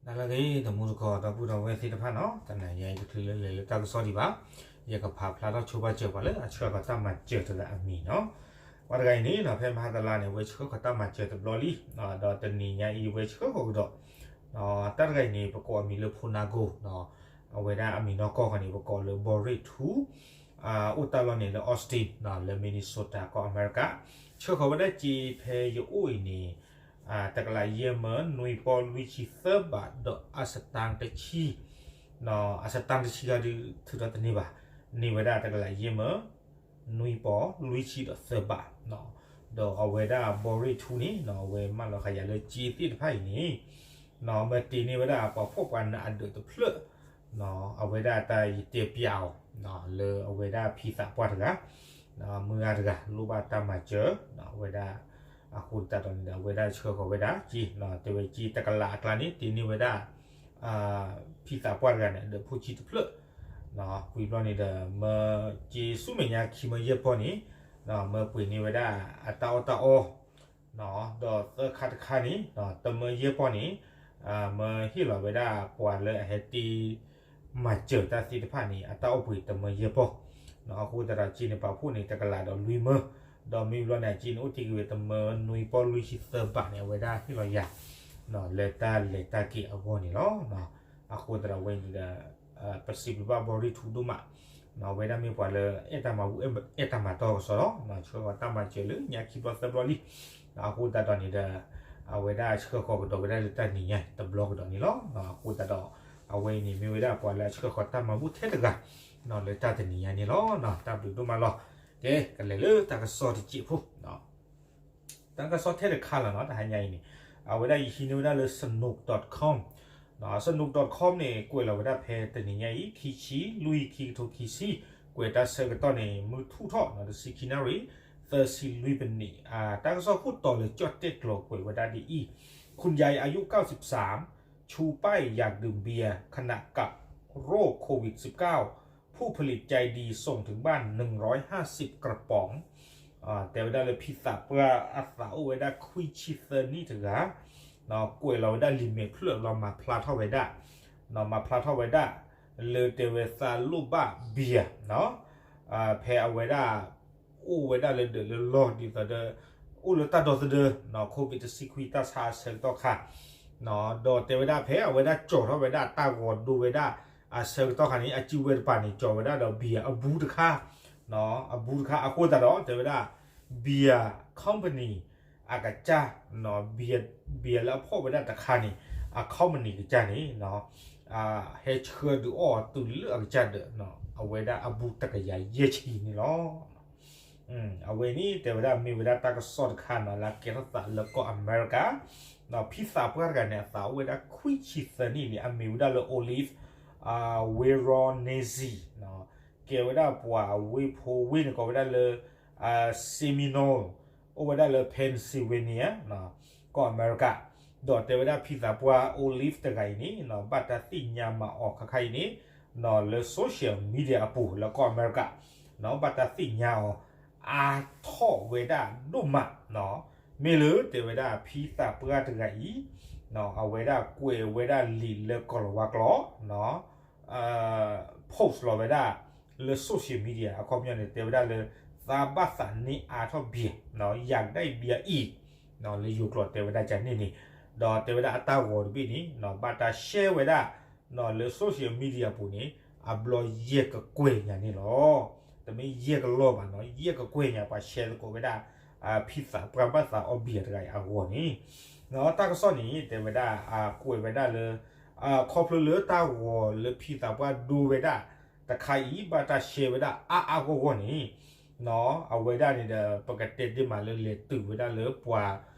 တၢ်လၢအဂ့ၤ တမူတကိး ဒီပုၢ်ဒီဝဲၢ်သ့ၣ်တဖၣ်နီၤ, တနၤညါအံၤတချုးလၢလဲၤလၢတၢ်ကစီၣ်ဒံးဘၣ်, ယကဖးဖျါထီၣ်ဆိပာ်စၢၤပှၤလၢအဆှၢဃီၤတၢ်မၤစၢၤတဂၤအမံၤနီၤ. ပှၤတဂၤအံၤန့ၣ်နီၤ ဖဲမဟါတလါန့ၣ် အဝဲဆှၢဃီၤတၢ်မၤစၢၤတဘျီလံ, ဒီးတနံၤညါအံၤဝဲဆှၢဃီၤကဒီး, တၢ်တဂၤအံၤန့ၣ် ပကိးအမံၤလၢဖိနါကိၤ, အဝဲဒၣ်အမံၤနီၢ်ကီၢ်ဃီန့ၣ် ပကိးလၢ ဘီရ့ၣ်ထူ အိၣ်တၢ်လီၢ်န့ၣ်လၢ Austin လၢ Minnesota ကီၢ်အမဲရကၤ, ဆှၢဃီၤဝဲဒၣ်စ့ဖဲယအိၣ်အံၤန့ၣ် တကလးယဲၢ်မၢနွံပီၢ်လွံၢ်ဆံသၢဘး ဒီးအစတၢ်တဆံ, အစတၢ်တဆံခါဒုးထုးထီၣ်တန့ၢ်ဘၣ်, န့ၢ်ဝဲဒၣ်တကလးယဲၢ်မၢနွံပီၢ်လွံၢ်ဆံဒီးသၢဘး, ဒီးအဝဲဒၣ်ဘီရ့ၣ်ထူန့ၣ် အဝဲမၢလီၤဃာ်ယၤလၢစ့သ့ၣ်တဖၣ်အံၤန့ၣ် မ့ၢ်တ့န့ၢ်ဝဲဒၣ်ပှၤဖှီၣ်ပှၤနးအဒၢးတဖျၢၣ်, အဝဲဒၣ်တၢ်ယတဲပျးအီၤ လၢအဝဲဒၣ်ဖံသးပှၢ်တဂၤ, မုၢ်ဂၤတဂၤ လိၣ်ဘၣ်တၢ်မၤစၢၤ, အဝဲဒၣ် အဃိသတးဒီးန့ၣ်ဒီး အဝဲဒၣ်ဆှၢဃီၤဝဲဒၣ်စ့, တဲဝဲစ့တကလးအကျါန့ၣ် တ့န့ၢ်ဝဲဒၣ် ဖံသးပှၢ်တဂၤန့ၣ် အဒၢးဖိဆံးတဖျၢၣ်, ဝံၤဘျီန့ၣ်ဒီး မ့ၢ်စ့ဆူမဲာ်ညါခံမၢယဲၢ်ပီၢ်န့ၣ်, မ့ၢ်ပှ့ၤန့ၢ်ဝဲဒၣ်အတၢ်အီၣ်တၢ်အီ, ဒီးသၢခါတခါန့ၣ် တမၢယဲၢ်ပီၢ်န့ၣ် မ့ၢ်ဟ့ၣ်လီၤဝဲဒၣ်ပှၤလၢအဟဲတ့ မၤစၢၤတၢ်သ့ၣ်တဖၣ်န့ၣ် အတၢ်အိၣ်ပှ့ၤတမၢယဲၢ်ပီၢ်, အဃိသတးဒီးစ့န့ၣ်ပာ်ဖှိၣ်န့ၣ် တကလးဒီးလွံၢ်မၢ, ဒီးမ့ၢ်ဘျီန့ၣ် အစ့န့ၣ်အိၣ်တ့ၢ်က့ၤဝဲတမၢနွံပီၢ်လွံၢ်ဆံသၢဘးန့ၣ် အဝဲဒၣ်ဟ့ၣ်လီၤယၤ လၢတၢ်လဲၤတၢ်က့ၤအဂီၢ်န့ၣ်လီၤ. အဃိသတးဒီးအဝဲန့ၣ်ဒီး ပစံးဘျုးဘၣ်ဘီရ့ၣ်ထူဒိၣ်မး, အဝဲဒၣ်မ့ၢ်ပှၤလၢအဲၣ်တၢ်မၤဘူၣ်အဲၣ်တၢ်မၤတီကစီဒီ, ဆှၢဃီၤတၢ်မၤစၢၤလၢညါခံဘျီသၢဘျီလံ, အဃိသတးဒီးန့ၣ်ဒီး အဝဲဒၣ်ဆှၢဃီၤကဒီးဝဲဒၣ်လၢတၢ်နံၤညါတဘျီကဒီးန့ၣ်လီၤ. အဃိသတးဒီး အဝဲအံၤန့ၣ်မ့ၢ်ဝဲဒၣ်ပှၤလၢအဆှၢဃီၤတၢ်မၤဘူၣ်ထဲတဂၤ လၢတၢ်တနံၤညါန့ၣ်လီၤ. တၢ်ဘျုးဒိၣ်မးလီၤ. ကဲ ကလဲၤလၢတၢ်ကစီၣ်တစဲးဖိ တၢ်ကစီၣ်ထဲတခါလီၤနီၤ တဟါညါအံၤန့ၣ်, အဝဲဒၣ်ယဟံးန့ၢ်ဝဲဒၣ်လၢ Sanok dot com, Sanok dot com န့ၣ် ကွဲးလီၤဝဲဒၣ်ဖဲတနံၤညါအံၤ ခံဆံလွံၢ် ခံကထိခံဆံ, ကွဲးတၢ်ဆၢကတီၢ်န့ၣ် မုၢ်ထူၣ်ထီၣ် တဆံခံနၣ်ရံၣ် သၢဆံလွံၢ်ပနံး, တၢ်ကစီၣ်ခိၣ်တီလၢကၠီၣ်တဲၣ်ကျိၤကွဲးဝဲဒၣ်ဒ်အံၤ, คุณยายอายุเก้าสิบสาม ชูป้ายอยากดื่มเบียร์ขณะกักโรคโควิดสิบเก้า ผู้ผลิตใจดีส่งถึงบ้านหนึ่งร้อยห้าสิบกระป๋อง တဲဝဲဒၣ်လၢဖံသးပှၢ်အသးအိၣ်ဝဲဒၣ်ခွံဆံသၢနံၣ်တဂၤ, ကွဲးလီၤဝဲဒၣ်လံာ်မဲာ်ဖျၢၣ် လီၤမၤဖျါထီၣ်ဝဲဒၣ်, မၤဖျါထီၣ်ဝဲဒၣ် လၢတဲဝဲသးလိၣ်ဘၣ် beer ဖဲအဝဲဒၣ် အိၣ်ဝဲဒၣ်လၢဒၢးလၢလီၢ်ဒ်သိးဒီး အိၣ်လၢတၢ်ဒီသဒၢ COVID တဆံခွံတၢ်ဆါအဆၢကတီၢ်ခါ, ဒီးတဲဝဲဒၣ်ဖဲအဝဲဒၣ်ကၠီၤထီၣ်ဝဲဒၣ်တၢ်ဂီၤဒိဝဲဒၣ်အဆၢကတီၢ်ခါန့ၣ် အစုဝဲတပၤန့ၣ် ကၠီၤဝဲဒၣ်ဒီး beer အဘူးတခါ, အဘူးတခါအဃိသတးဒီး တဲဝဲဒၣ် beer company အကစၢ် beer လၢအဖှီၣ်ဝဲဒၣ်တခါန့ၣ် အ company ကစၢ်န့ၣ် ဟဲဆှၢဒုးအီၣ်တုၤလၢအကစၢ်ဒီး အဝဲဒၣ်အဘူးတကယၤယဲၢ်ဆံန့ၣ်လီၤ. အဝဲန့ၣ် တဲဝဲဒၣ်မ့ၢ်ဝဲဒၣ်တၢ်ကစီၣ်တခါနီၤ လၢအကဲထီၣ်သးလၢကီၢ်အမဲရကၤ, ဖံသးပှၢ်တဂၤန့ၣ် အသးအိၣ်ဝဲဒၣ်ခွံဆံသၢနံၣ်လံ အမံၤဝဲဒၣ်လၢ Olive Veronese, ကဲဝဲဒၣ်ပှၤဝ့ၢ်ဖိဝ့ၢ်န့ၣ် ကိးဝဲဒၣ်လၢ Seminole အိၣ်ဝဲဒၣ်လၢ Pennsylvania ကီၢ်အမဲရကၤ, ဒီးတဲဝဲဒၣ်ဖံသးပှၢ် Olive တဂၤအံၤန့ၣ် ဘၣ်တၢ်သ့ၣ်ညါမၤအီၤခါခါအံၤန့ၣ် လၢ social media အပူၤလၢကီၢ်အမဲရကၤ, ဘၣ်တၢ်သ့ၣ်ညါအီၤ အါထီၣ်ဝဲဒၣ်ဒိၣ်မး, မ့ၢ်လၢတဲဝဲဒၣ်ဖံသးပှၢ်တဂၤအံၤ အဝဲဒၣ်ကွဲးဝဲဒၣ်လံာ်လၢကီၤလၤဝါကျိာ် post လီၤဝဲဒၣ် လၢ social media အခီပညီန့ၣ် တဲဝဲဒၣ်လၢ သးဘၣ်သးန့ၢ်အါထီၣ် beer, ယၤကဒါအံၤ beer အံၤ လၢယိၤကျိာ်တဲဝဲဒၣ်ကန့ၣ်န့ၣ်, ဒီးတဲဝဲဒၣ်အတၢ်ဂီၤတဘ့ၣ်န့ၣ် ဘၣ်တၢ် share ဝဲဒၣ် လၢ social media ပူၤန့ၣ် အဘျီယဲၢ်ကကွဲၢ်ညါန့ၣ်လီၤ. တမ့ၢ်ယဲၢ်ကလီၢ်ဘၣ်နီၤ ယဲၢ်ကကွဲၢ်ညါ ပှၤ share သကိးဝဲဒၣ် ဖံသးပှၢ်ဘၣ်သးအီၣ် beer တဂၤအံၤအဂီၢ်န့ၣ်, တၢ်ကစီၣ်န့ၣ် တဲဝဲဒၣ် ကွဲးဝဲဒၣ်လၢ ခီဖျိလၢတၢ်ဂီၤလၢဖံသးပှၢ်ဒိဝဲဒၣ်တခါအံၤ ဘၣ်တၢ် share ဝဲဒၣ်အါအါဂီၢ်ဂီၢ်န့ၣ် အဝဲဒၣ်န့ၣ်ဒီး ပကတဲဒ်မးလၢလဲၤတုၤဝဲဒၣ်လၢပှၤ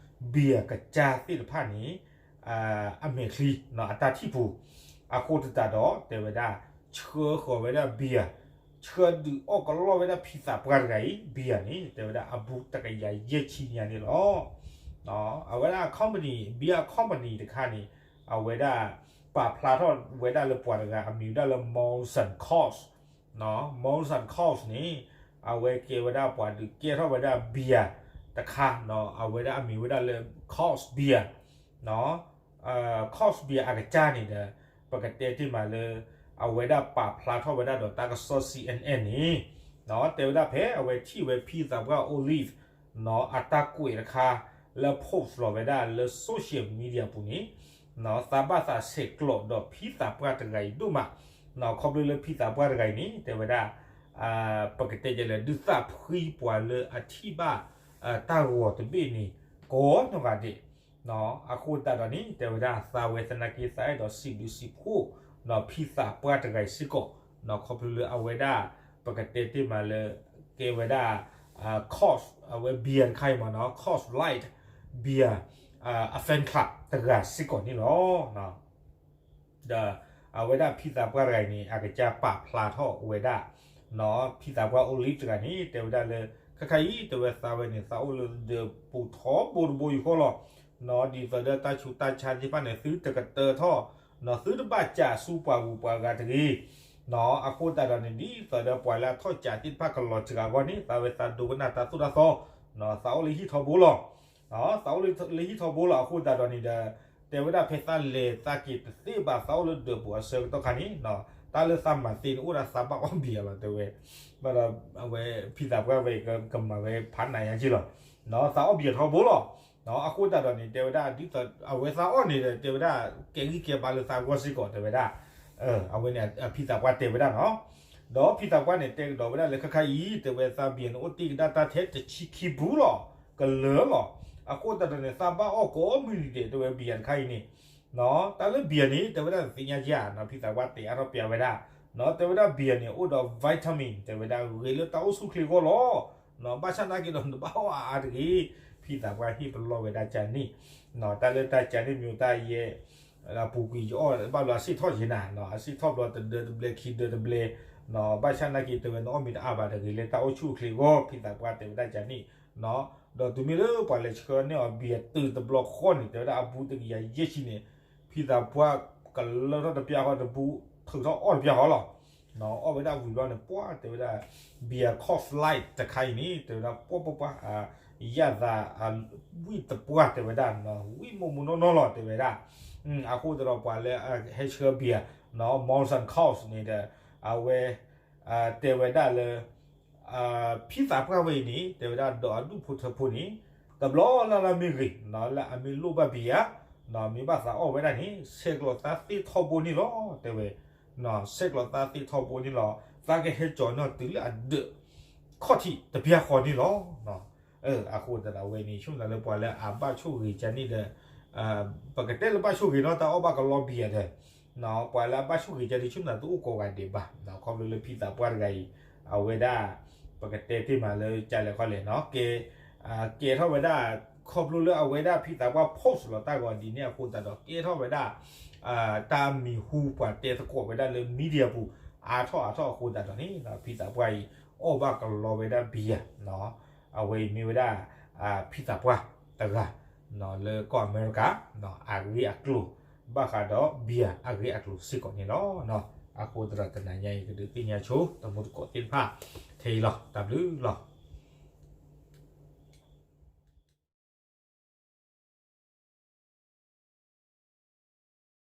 beer ကစၢ်သ့ၣ်တဖၣ်န့ၣ် အမဲာ်ချံ အတၢ်ထံၣ်ပူၤ, အဃိသတးဒီး တဲဝဲဒၣ် ဆှၢဃီၤဝဲဒၣ် beer, ဆှၢဒုးအီၣ်ကလီၢ်ဝဲဒၣ်ဖံသးပှၢ်တဂၤအံၤ beer န့ၣ် တဲဝဲဒၣ်အဘူးတကယၤယဲၢ်ဆံညါန့ၣ်လီၤ. အဝဲဒၣ် company, beer company တခါန့ၣ် အဝဲဒၣ် ပာ်ဖျါထီၣ်ဝဲဒၣ်လၢပှၤတဂၤအမံၤဝဲဒၣ်လၢ Molson Coors, Molson Coors န့ၣ် အဝဲကဲဝဲဒၣ်ပှၤဒုးကဲထီၣ်ဝဲဒၣ် beer တခါ အဝဲဒၣ်အမံၤဝဲဒၣ်လၢ Coors Beer, Coors Beer အကစၢ်န့ၣ်ဒီး ပကတဲတ့ၢ်မးလၢ အဝဲဒၣ်ပာ်ဖျါထီၣ်ဝဲဒၣ်ဒီးတၢ်ကစီၣ် C N N န့ၣ် တဲဝဲဒၣ်ဖဲအဝဲထံၣ်ဝဲဖံသးပှၢ် Olive အတၢ်ကွဲးတခါ လၢ post လီၤဝဲဒၣ်လၢ social media ပူၤန့ၣ် သးဘၣ်သးဆဲးကျိးဒီးဖံသးပှၢ်တဂၤအံၤဒိၣ်မး ခီဖျိလၢဖံသးပှၢ်တဂၤအံၤန့ၣ် တဲဝဲဒၣ် ပကတဲဒ်လဲၣ် ဒုးသးဖှံပှၤလၢအထံၣ်ဘၣ် တၢ်ဂီၤတဘ့ၣ်န့ၣ် ကိးနီၢ်ဂၤဒဲး အဃိသတးဒီးန့ၣ် တဲဝဲဒၣ်သးဝဲသနာ်က့ သးအဲၣ်ဒိးစံးဘျုးစံးဖှိၣ် ဖံသးပှၢ်တဂၤအံၤစ့ၢ်ကီး ခီဖျိလၢအဝဲဒၣ် ပကတဲတ့ၢ်မးလၢ ကဲဝဲဒၣ် Coors အဝဲ beer တခါအံၤမးနီၤ Coors Light beer အ fan club တဂၤစ့ၢ်ကီးန့ၣ်လီၤ. ဒီးအဝဲဒၣ်ဖံသးပှၢ်တဂၤအံၤန့ၣ် အကစၢ်ပာ်ဖျါထီၣ်ဝဲဒၣ် ဖံသးပှၢ် Olive တဂၤန့ၣ် တဲဝဲဒၣ်လၢ ခဲခါအံၤ တဲဝဲသးဝဲန့ၣ် သးအိၣ်လၢဒၢးပူၤထီဘိတဘိယူၢ်ဃီလီၤ. ဒ်သိးဒီးတၢ်ဆူးတၢ်ဆါသ့ၣ်တဖၣ်န့ၣ် သုတကတၢၢ်ထီၣ် သုတဘၣ်စးဆူပှၤဂုၤပှၤဂၤတဂ့ၤ အဃိသတးဒီးန့ၣ် ဒ်သိးဒီးပှၤလၢအထီၣ်စးသ့ၣ်တဖၣ်ကလီၤစှၤအဂီၢ်န့ၣ် သးဝဲသးဒိကနၣ်တၢ်သိၣ်တၢ်သီ သးအိၣ်လၢဟံၣ်ထီဘိလီၤ. သးအိၣ်လၢဟံၣ်ထီဘိလီၤ. အဃိသတးဒီးန့ၣ်ဒီး တဲဝဲဒၣ်ဖဲသးလဲၤသးက့ၤတသ့ဘၣ် သးအိၣ်လၢဒၢးပူၤအဆၢကတီၢ်ခါန့ၣ် တၢ်လၢသးမၤသ့န့ၣ် အိၣ်ဒၣ်သးဘၣ်အီၣ်ဘံယၤလီၤ တဲဝဲ. ဘၣ်ဒီးအဝဲဖံသးပှၢ်ဝဲကမၤဝဲဖးနးယါက့လီၤ. သးအီၣ်ဘံယၤထီဘိလီၤ. အဃိသတးဒီးန့ၣ် တဲဝဲဒၣ်ဒ်သိး အဝဲသးအီၣ်န့ၣ်ဒီး တဲဝဲဒၣ် ကဲဂံၢ်ကဲဘါလၢသးဂီၢ်စ့ၢ်ကီး တဲဝဲဒၣ် အဝဲန့ၣ်ဖံသးပှၢ်တဲဝဲဒၣ်နီၤ. ဒီးဖံသးပှၢ်န့ၣ် တဲကဒီးဝဲဒၣ်လၢခဲခါအံၤ တဲဝဲသးဘံယၤန့ၣ် အိၣ်တ့ၢ်ကဒါတၢ်ထဲတဆံခံပူၤလီၤ ကလၢာ်လီၤ. အဃိသတးဒီးန့ၣ် သးဘၣ်အီၣ်ကိးမုၢ်နံၤဒဲး တဲဝဲဘံယၤတခါအံၤန့ၣ် တၢ်လၢဘံယၤန့ၣ် တဲဝဲဒၣ်သ့ၣ်ညါက့ဧါ ဖံသးပှၢ်တဲအါထီၣ်ပျးဝဲဒၣ် တဲဝဲဒၣ်ဘံယၤန့ၣ် အိၣ်ဒီး vitamin တဲဝဲဒၣ်ဂ့ၤလၢတၢ်အိၣ်ဆူၣ်ချ့အဂီၢ်လီၤ. ဘၣ်ဆၣ်နာ်က့ဒီးနဘၣ်အီၣ်အါအါတဂ့ၤ. ဖံသးပှၢ်ဟ့ၣ်ပလီၢ်ဝဲဒၣ်ကန့ၣ် တၢ်လၢတၢ်ကန့ၣ် မ့ၢ်တၢ်ယဲ အပူၤကွံာ်ယအီၣ်ဘၣ်ဘျီအဆ့ၣ်ထီၣ်က့ၤနၤ အဆ့ၣ်ထီၣ်ဘျီတဒၢတဘျဲခံဒၢတဘျဲ ဘၣ်ဆၣ်နာ်က့တဲဝဲနအီၣ်မ့ၢ်တအါဘၣ်တဂ့ၤလၢတၢ်အိၣ်ဆူၣ်အိၣ်ချ့အဂီၢ် ဖံသးပှၢ်တဲဝဲဒၣ်ကန့ၣ် ဒီးတုၤမ့ၢ်လၢပှၤလဲၤဆှၢန့ၢ်အီၤဘံယၤတုၤတဘျီဃီန့ၣ် တဲဝဲဒၣ်အဘူးတကယၤယဲၢ်ဆံန့ၣ် ဖံသးပှၢ်ကလၢထီၣ်တပျၢ်ဃီတဘူး ထုးထီၣ်အီၣ်တပျၢ်ဃီလီၤ. အီၣ်ဝဲဒၣ်ဝံၤဘျီန့ၣ် ပှၢ်တဲဝဲဒၣ် ဘံယၤ Coors Light တခါအံၤန့ၣ် တဲဝဲဒၣ်ပှၢ်ပှၢ်ပှၢ် ယၣ်သး ဝံၣ်တပှၢ်တဲဝဲဒၣ် ဝံၣ်မိၢ်မိၢ်နီၢ်နီၢ်လီၤ တဲဝဲဒၣ်. အဃိသတးဒီးပှၤလၢဟဲဆှၢဘံယၤ Molson Coors န့ၣ်ဒီး အဝဲ တဲဝဲဒၣ်လၢ ဖံသးပှၢ်ဝဲအံၤန့ၣ် တဲဝဲဒၣ်ဒီးအဒူၣ်ဖိထၢဖိန့ၣ် တဘျီလၢ်လၢ်မ့ၢ်ဂ့ၤ လၢအမ့ၢ်လိၣ်ဘၣ်ဘံယၤ မ့ၢ်ဘၣ်သးအီၣ်ဝဲဒၣ်န့ၣ် ဆဲးကျိးသးသ့ၣ်ထီဘိန့ၣ်လီၤ တဲဝဲ. ဆဲးကျိးသးသ့ၣ်ထီဘိန့ၣ်လီၤ. သးကဟဲကၠီၤနီၢ်တုၤလၢအဒၢးခီၣ်ထံးတပျၢ်ဃီန့ၣ်လီၤ. အဃိသတးဒီးအဝဲန့ၣ် ဆိကမိၣ်လၢပှၤလၢအဘၣ်ဆိၣ်ဂ့ၤကန့ၣ်ဒီး ပကတဲလၢဘၣ်ဆိၣ်ဂ့ၤနီၢ်တၢ်အီၣ်ဘၣ်ကလီဘံယၤဒီး ပှၤလၢအဘၣ်ဆိၣ်ဂ့ၤကန့ၣ် ဆိကမိၣ်တအိၣ်ကိးဂၤဒဲးဘၣ်. ခီဖျိလၢဖံသးပှၢ်တဂၤအံၤ အဝဲဒၣ် ပကတဲတ့ၢ်မးလၢကလဲၣ်ခီလဲၣ်နီၤ ကဲ ကဲထီၣ်ဝဲဒၣ် ခီဖျိလၢအဝဲဒၣ်ဖံသးပှၢ် post လီၤတၢ်ဂီၤဒ်န့ၣ်အဃိသတးဒီး ကဲထီၣ်ဝဲဒၣ် တၢ်မံၤဟူပှၤတဲသကိးဝဲဒၣ်လၢ media ပူၤ အါထီၣ်အါထီၣ်အဃိသတးဒီးန့ၣ် ဖံသးပှၢ်အံၤ အီၣ်ဘၣ်ကလီဝဲဒၣ်ဘံယၤ အဝဲအံၤမ့ၢ်ဝဲဒၣ် ဖံသးပှၢ်တဂၤ လၢကီၢ်အမဲရကၤ အဂ့ၢ်အကျိၤ ဘၣ်ဃးဒီးဘံယၤအဂ့ၢ်အကျိၤစ့ၢ်ကီးန့ၣ်လီၤ. အဃိသတးဒီးတနၤညါအံၤ ကဒုးသ့ၣ်ညါဆိ တမူတကိးသ့ၣ်တဖၣ် ထဲအံၤလီၤ. တၢ်ဘျုးလီၤ.